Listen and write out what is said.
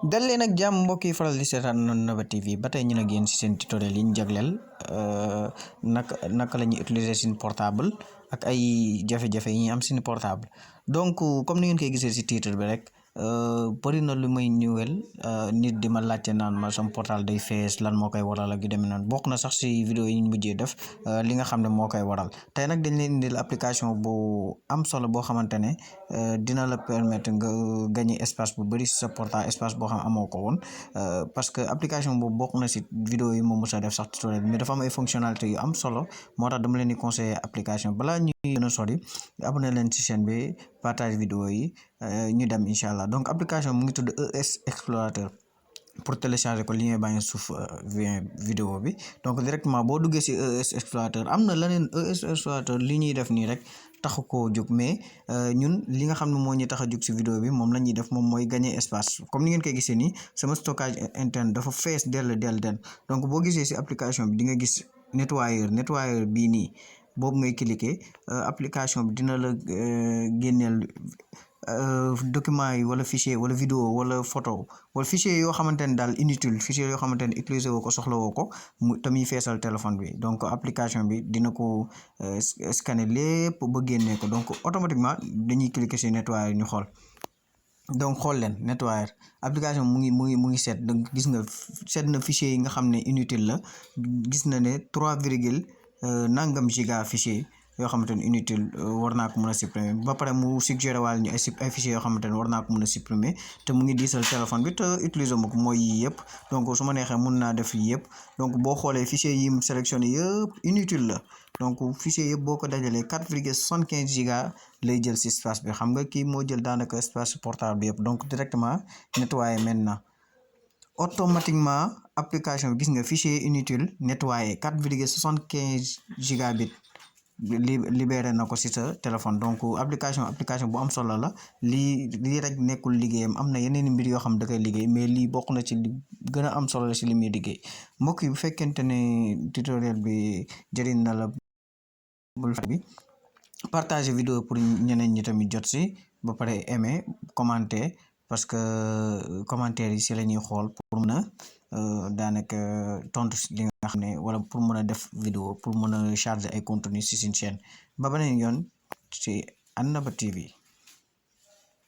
dal leen ak jàmm mbokk yi faral di seetaan Nova TV ba tey ñu nag yéen si seen tutoriel yi ñu jagleel naka la ñuy utiliser suñu portable ak ay jafe-jafe yi ñuy am suñu portable. Donc comme ni ngeen koy gisee si titre bi rek bëri na lu may ñëwel nit di ma laajte naan ma sama portable day fees lan moo koy waral ak yu demee noonu bokk na sax si vidéo yi ñu mujjee def li nga xam ne moo koy waral tey nag dañ leen indil application bu am solo boo xamante ne dina la permettre nga gagner espace bu bëri si sa portable espace boo xam amoo ko woon parce que application boobu bokk na si vidéo yi moom mos a def sax tutoriel mais dafa am ay fonctionnalité yu am solo moo tax dama leen di conseiller application balaa ñuy gën a sori abonné leen ci chaîne bi partage vidéo yi ñu dem incha allah donc application mu ngi tudd ES Explorateur. Pour télécharger ko lien baa ngi suuf vidéo bi donc directement boo duggee si ES Explorateur am na leneen ES Explorateur li ñuy def nii rek taxu koo jóg mais ñun li nga xam ne moo ñu tax a jóg si vidéo bi moom la ñuy def moom mooy gagner espace comme ni ngeen koy gisee nii sama stockage interne dafa fees dell donc boo gisee si application bi di nga gis nettoyeur bii nii boobu ngay cliquer application bi dina la génneel document yi wala fichier wala vidéo wala photo wala fichier yoo xamante ne daal inutile fichier yoo xamante ne utiliser woo ko soxla woo ko mu tamit feesal téléphone bi donc application bi dina ko scanner lépp ba génnee ko donc automatiquement dañuy cliquer ci nettoyer ñu xool donc xool leen nettoyer application mu ngi seet donc gis nga seet na fichier yi nga xam ne inutile la gis na ne 3, nangam giga fichier yoo xamante ne inutile war naa ko mën a supprimer ba pare mu suggéré waal ñu ay fichiers yoo xamante ne war naa ko mën a supprimer te mu ngi diisal téléphone bi te utiliser ma ko mooy yii yëpp donc su ma neexee mun naa def yii yëpp donc boo xoolee fichier yi mu sélectionné yëpp inutile la donc fichier yëpp boo ko dajalee 4,75 giga lay jël si espace bi xam nga kii moo jël daanaka espace portable bi yëpp donc directement nettoyer maintenant automatiquement application bi gis nga fichier inutile nettoyer 4,75 gigabit libéré na ko ci sa téléphone donc application bu am solo la lii rek nekkul liggéeyam am na yeneen mbir yoo xam da koy liggéey mais lii bokk na ci li gën a am solo la ci li muy liggéey mbokk yi bu fekkente ne tutoriel bi jëriñ na la bul bi partager vidéo pour ñeneen ñi tamit jot ci ba pare aimer commenter parce que commentaire yi ci la ñuy xool pour mën a daanaka tontu li nga xam ne wala pour mën a def vidéo pour mën a charger ay contenu ci suñu chaîne ba beneen yoon ci Nova TV.